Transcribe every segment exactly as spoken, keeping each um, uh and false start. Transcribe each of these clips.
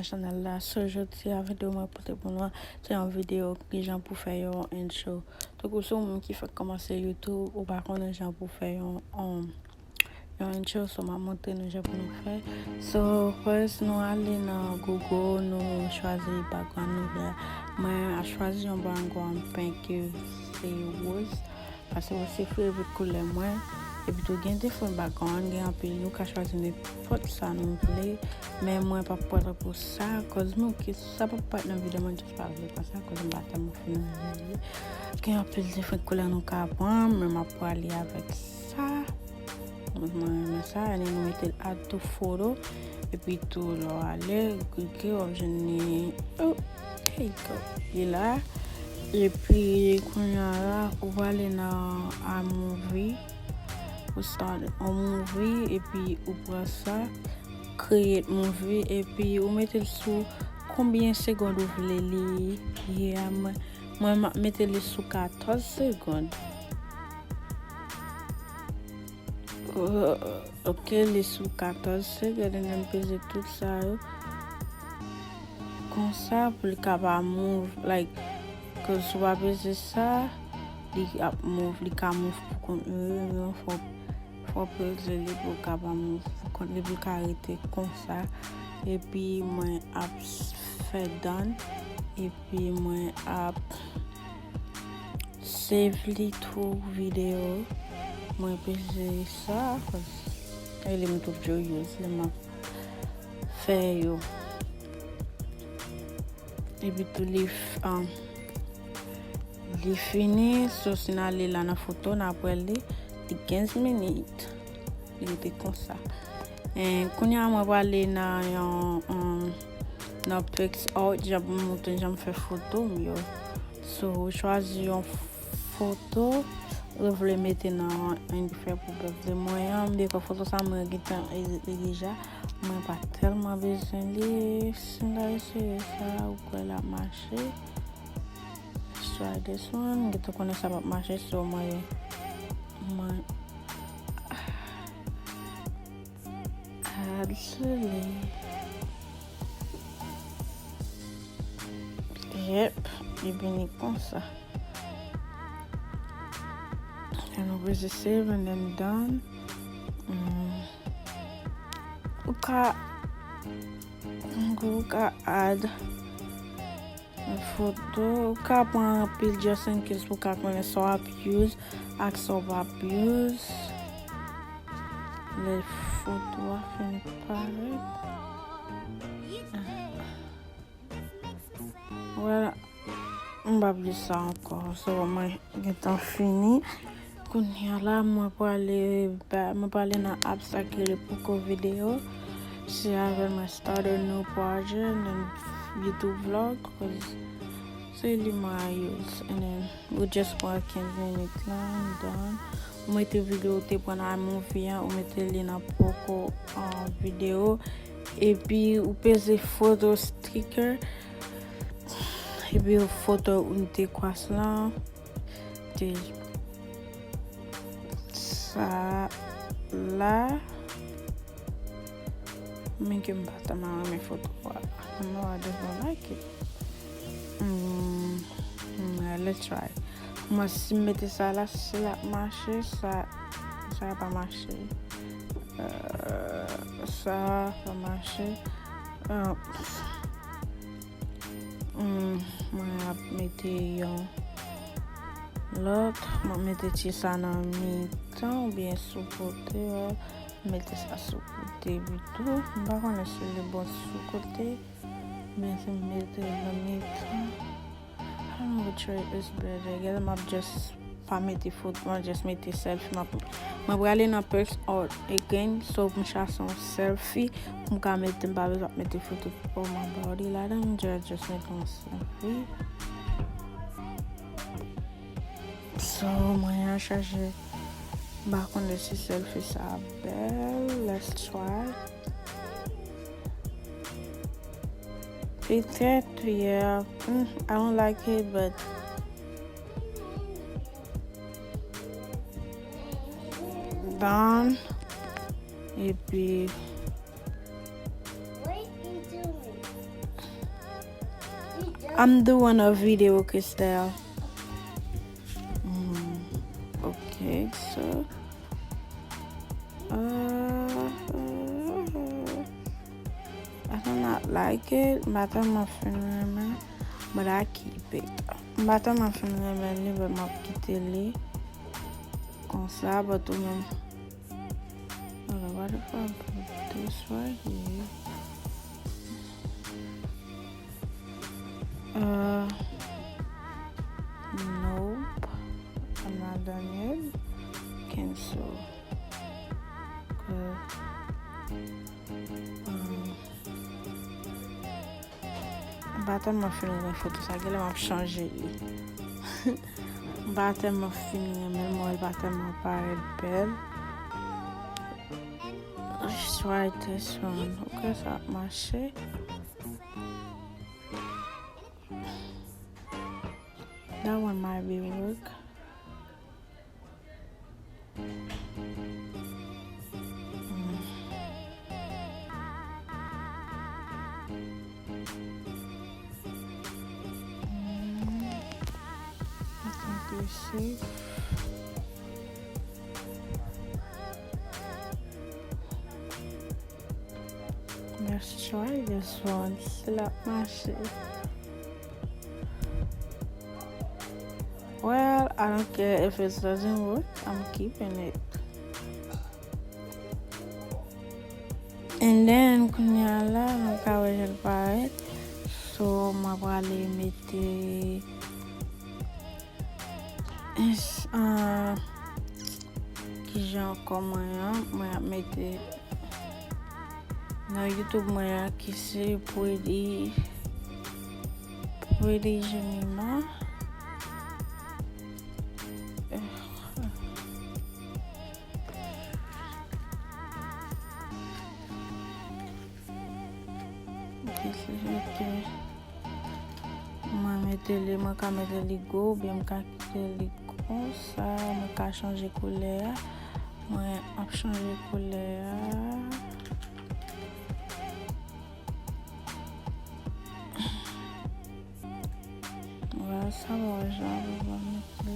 Chanèl la. So, jodi a videyo mwen pote pou nou an, se yon videyo kijan pou fè yon intro. Tankou se ou menm ki fèk kòmanse YouTube, ou pa konnen jan pou fè yon, um, yon intro, so m ap montre nou jan pou nou fè. So, first, nou ale nan Google, nou chwazi background nou vle. Mwen ap chwazi yon background pink, se woz. Paske se favorite koulè mwen. Epi tou gen diferan background, gen anpil, nou ka chwazi nenpòt sa nou vle. Men mwen pa pran tankou sa, akoz mwen ki sa pa parèt nan videyo, mwen just pa vle pran sa, akoz mwen pa tèlman fin vle. Gen anpil diferan koulè nou ka pran, men m ap prale avèk sa. Mwen renmen sa, and then nou mete l add to photo. Epi tou, lè w ale, ou klike, w ap jwenn li. Oh, there you go. Li la. Epi, kounye a la, ou prale nan iMovie. Ou start on movie, epi ou pran sa, create movie, epi ou mete l sou konbyen segond ou vle li ye a. Mwen, mwen, m ap mete li sou katòz segond. Euh, ok, li sou katòz segond, and then m peze tout sa yo. Konsa, pou li ka pa move, like, cause si w pa peze sa, li ap move, li ka move pou kont li, men fò, fò peze li pou li ka pa move pou kont li, pou li ka rete konsa. Epi mwen ap fè done, epi mwen ap save li tou videyo. Mwen peze sa, cause e li m toujou use lè m ap fè yo. Epi tou li f-, um, li fini, so si n ale la nan foto, n ap wè li, li kenz minit. Li rete konsa. E kounye a mwen prale nan yon, um, nan PicsArt, jan pou m montre jan m fè foto m yo. So, ou chwazi yon foto ou vle mete nan yon ki fè pou birthday mwen an, byen ke foto sa mwen gentan edit li deja. Mwen pa tèlman bezwen li. Si m ta eseye sa, ou kwè l ap mache? Let's try this one. M gentan konnen sa p ap mache, so mwen, mwen add sou li. Yep, li vini konsa. And nou peze save and then done. Mm. Ou ka, ou ka add foto, ou ka pran anpil just in case pou w ka konnen sa w ap use ak sa w p ap use. Lè foto a fin parèt. Well, m p ap di sa ankò. So, mwen gentan fini. Kounye a la, mwen prale ba-, mwen prale nan apps sa ki rele Poco Video. Se avè l mwen start a new project, nan YouTube vlog, cause se li mwen use. And then, ou just pran kenz minit la, done. Ou mete videyo ou te pran nan iMovie an, ou mete li nan Poco, uh, Video. Epi, ou peze foto sticker. Epi, foto ou te kwès lan. Te sa la. Men ke m pa tèlman renmen foto a. No, I just don't like it. Mm, mm, let's try. Mwen, si m mete sa la, si l ap mache, sa, sa pa mache. Euh, sa pa mache. Euh, Hmm, mwen ap mete yon lòt. Mwen mete ti sa nan mitan oubyen sou kote, wè. Mete sa sou kote pito. M pa konnen si li bon sou kote, men si m mete l nan mitan. I don't know which way is better. Gade, m ap just pa mete foto, mwen just mete selfie. M ap, mwen prale nan PicsArt again, so pou m chase yon selfie, pou m ka mete, m pa bezwen ap mete foto. Oh, my body ladan, m just, just mete yon selfie. So, mwen an chache, m pa konnen si selfie sa bèl. Let's try. Petèt, yeah. Mm, I don't like it, but done. Epi, wait until me. I'm doing a video, Christelle. Mm, okay, so, uh, I do not like it. M pa tèlman fin renmen, but I keep it. M pa tèlman fin renmen li, but m ap kite li konsa, but ou menm. Hold on, what if I put this right here? Uh, nope. I'm not done yet. Cancel. Uh, um, M pa tèlman fin renmen foto sa, genlè m ap chanje li. M pa tèlman fin renmen l, m wè l pa tèlman parèt bèl. Let's try this one. Ok, sa ap mache. That one might be work. I think we're safe. Let's try this one. Si l ap mache. Well, I don't care if it doesn't work, I'm keeping it. And then, kounye a la, nou ka wè jan l parèt. So, mwen prale mete Ins-, ah, kijan ankò mwen an? Mwen ap mete nan YouTube mwen an ki se Pretty, Pretty Jemima. Ok, se sa ke mwen mete li, mwen ka mete li gwo, oubyen m ka kite li konsa, mwen ka chanje koulè a. Mwen ap chanje koulè a. Vwala, sa bon, jan pou mwen mete.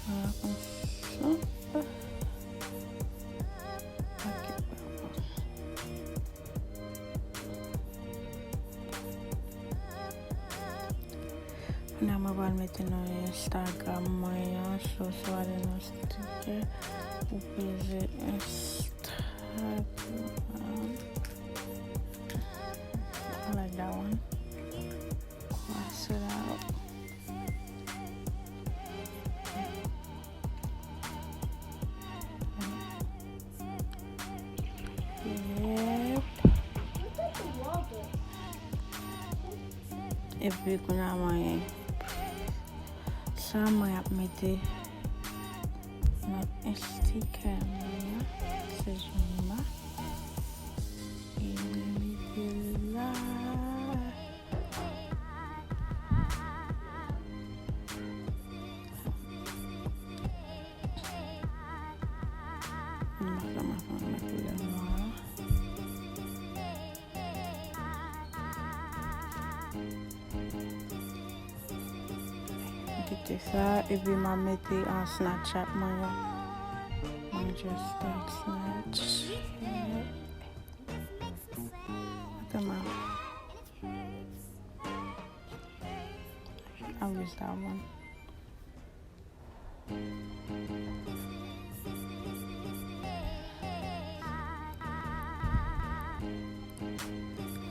Vwala, konsa. Ok, pa bon. Kounye a mwen pral mete nan Instagram mwen an, so, so ale nan sticker, ou peze Instagram. I like that one. Cross it out. Yep. Epi kounye a mwen, sa mwen ap mete nan Instagram mwen an, se Jemima. E mwen mete la. Mwen pa janm aprann mwen koulè nwa a. Mwen kite sa, epi m a mete an Snapchat mwen an. Mwen just start Snapchat. Mwen tèlman I wish that one.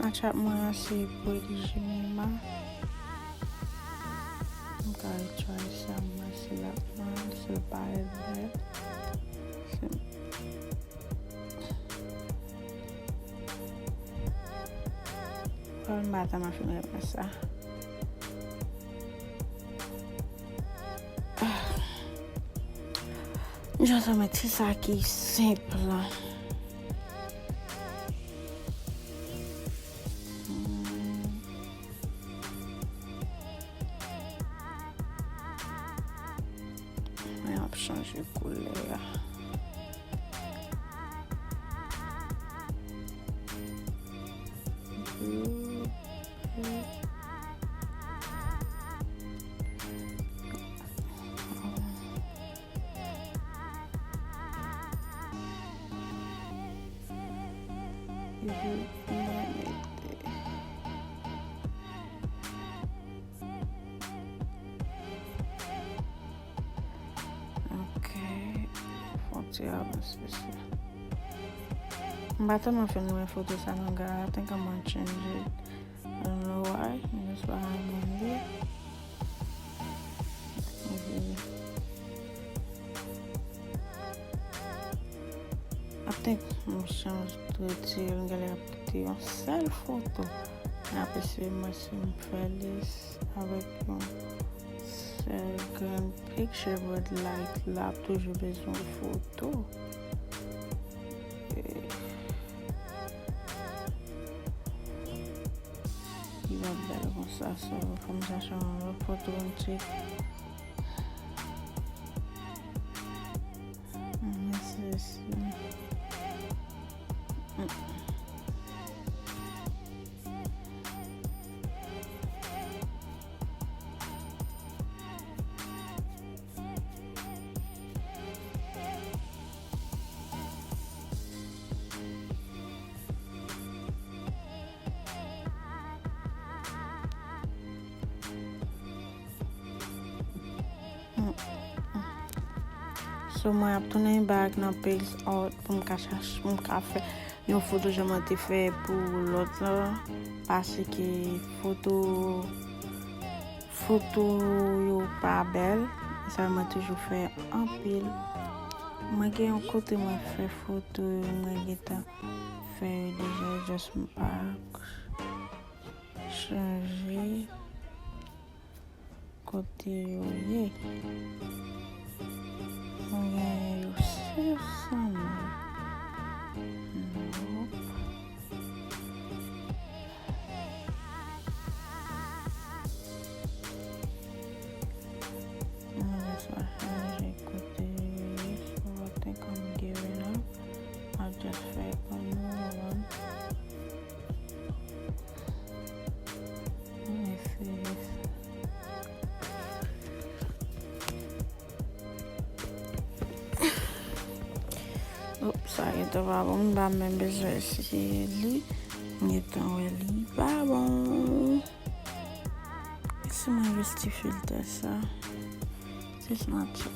Nan chat mwen an se Pretty Jemima. M ka retry sa mwen si l ap, si l parèt bèl. Se Pral m pa tèlman fin renmen sa. Just met ti sa ki senp la. Hmm. Mwen ap chanje koulè a. Mwen Ok. Fon ti avanse sa. M pa tèlman fin renmen foto sa nan gala. I think I'm gonna change it. I don't know why. Just pa renmen li. Ok. I think m chanje retire l, m genlè ap kite yon sèl foto. N ap eseye mwen si m fè li avèk yon sèl grenn picture, but like la ap toujou bezwen foto. Li pa bèl konsa, so fò m chache yon lòt foto m tcheke. Mwen sezi. So mwen ap tounen bak nan Pixart pou m ka chache, pou m ka fè yon foto jan mwen te fè pou lòt lan, paske foto, foto yo pa bèl, sa mwen toujou fè anpil. Mwen gen yon kote mwen fè foto yo, mwen gentan fè yo deja, just m pa chanje kote yo ye. Mwen genyen yo sou sa mwen. Nope. Mwen jis pa chanje kote yo ye, so I think I'm giving up. I just fè kòm nou wè. Mwen eseye sa. Op, sa gentan pa bon, m pa menm bezwen eseye li. M gentan wè li pa bon. Si mwen jis ti filtè sa. Jis mati.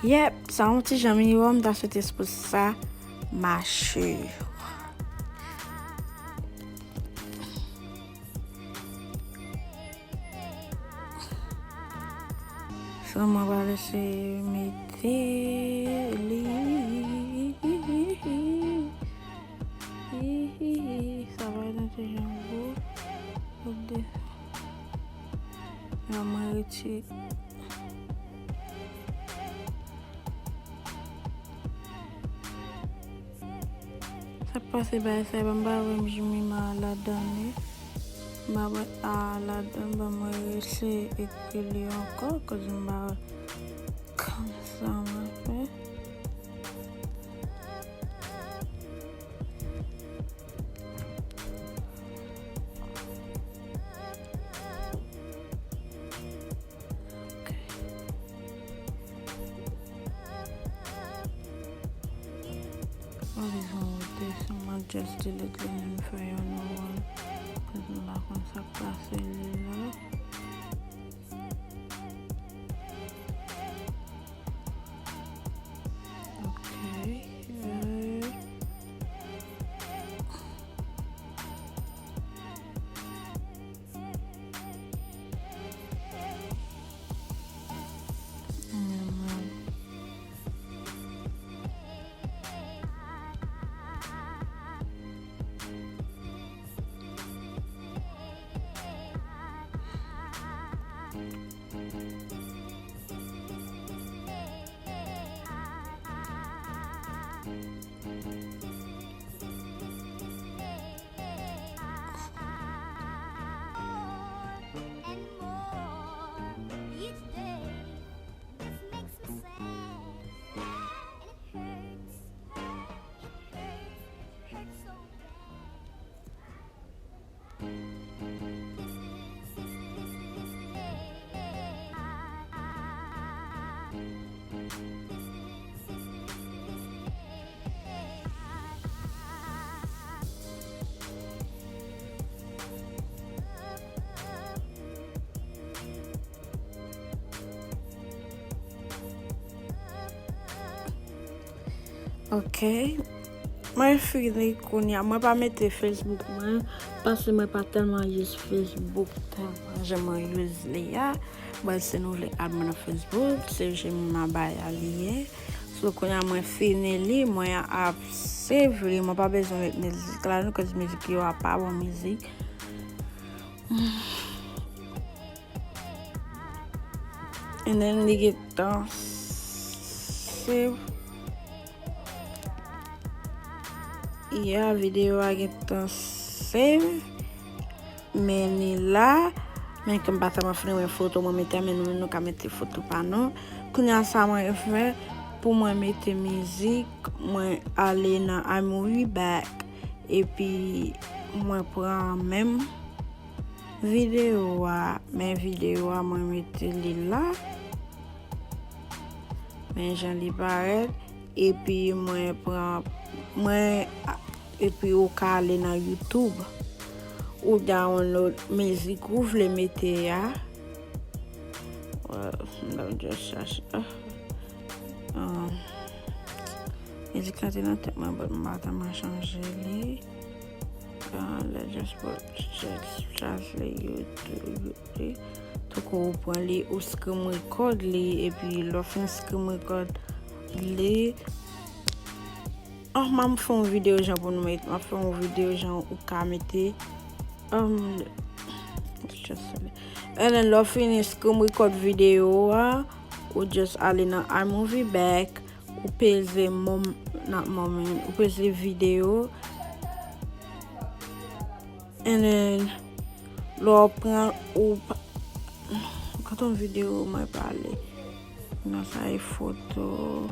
Yep, sa yon ti jan miwo, m ta swete se pou sa mache. Sa mwen pral eseye mete li. Sa va nan ti jan gwo. Gade. An mwen retire. Sa k pase bagay sa, ban m pa wè m jimima ladan li. M pa wè a ladan, ban mwen reseye ekri li ankò, koz m pa wè kòman sa mwen fè. Ok. Mwen bezwen wote sou mwen, just delete li, m fè yon nou one. Koz m pa konn sa k pase li la. Ok. Euh. Ok. Mwen fini kounye a. Mwen pa mete Facebook mwen, paske mwen pa tèlman use Facebook tèlman jan mwen use li a. Mwen, si nou vle add mwen nan Facebook, se Jemima Baya li ye. So, kounye a mwen fini li, mwen ap save li. Mwen pa bezwen met mizik la non, cause mizik yo a pa bon mizik. And then li gentan save. Yeah, videyo a gentan save. Men li la. Men ke m pa tèlman fini wè foto mwen mete a, men nou menm nou ka mete foto pa nou. Kounye a sa mwen fè pou mwen mete mizik, mwen ale nan iMovie Back. Epi mwen pran menm videyo a, men videyo a mwen mete li la. Men jan li parèt. Epi mwen pran, mwen, epi ou ka ale nan YouTube. Ou download mizik ou vle mete a. Uh, m just chache. Uh, um, mizik la te nan tèt mwen, but m pa tèlman chanje li. Uh, let's just put just translate YouTube li. Tankou ou pran li, ou screen record li, epi lè w fin screen record li, oh, m ap fè yon videyo jan pou nou met, m ap fè yon videyo jan ou ka mete, um, just, and then lè w fini screen record videyo a, ou just ale nan iMovie Back, ou peze mom, not moment, ou peze videyo, and then lè w pran ou pa, kote yon videyo mwen pale nan sa e foto.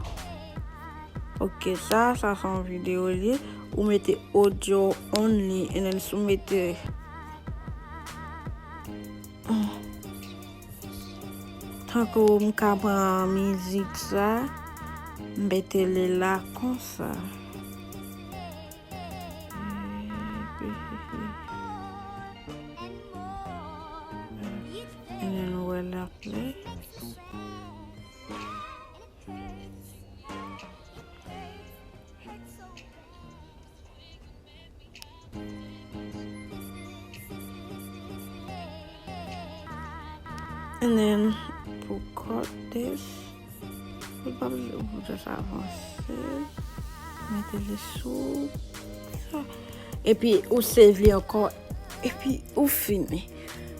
Ok, sa, sa se yon videyo li. Ou mete audio only, and then si w mete, tankou m ka pran mizik sa, m mete li la konsa. And then nou wè l ap play. And then pou cut this, ou pa bezwen, ou just avanse, mete li sou sa. Epi ou save li ankò, epi ou fini.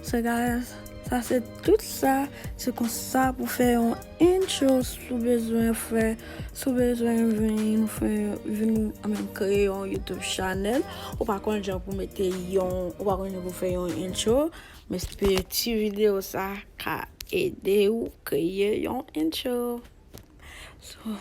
So guys, sa se tout sa, se konsa pou fè yon intro, si w bezwen fè, si w bezwen vin fè, vin, I mean, kreye yon YouTube channel, ou pa konn jan pou mete yon, ou pa konn jan pou fè yon intro, m espere ti videyo sa ka ede w kreye yon intro. So,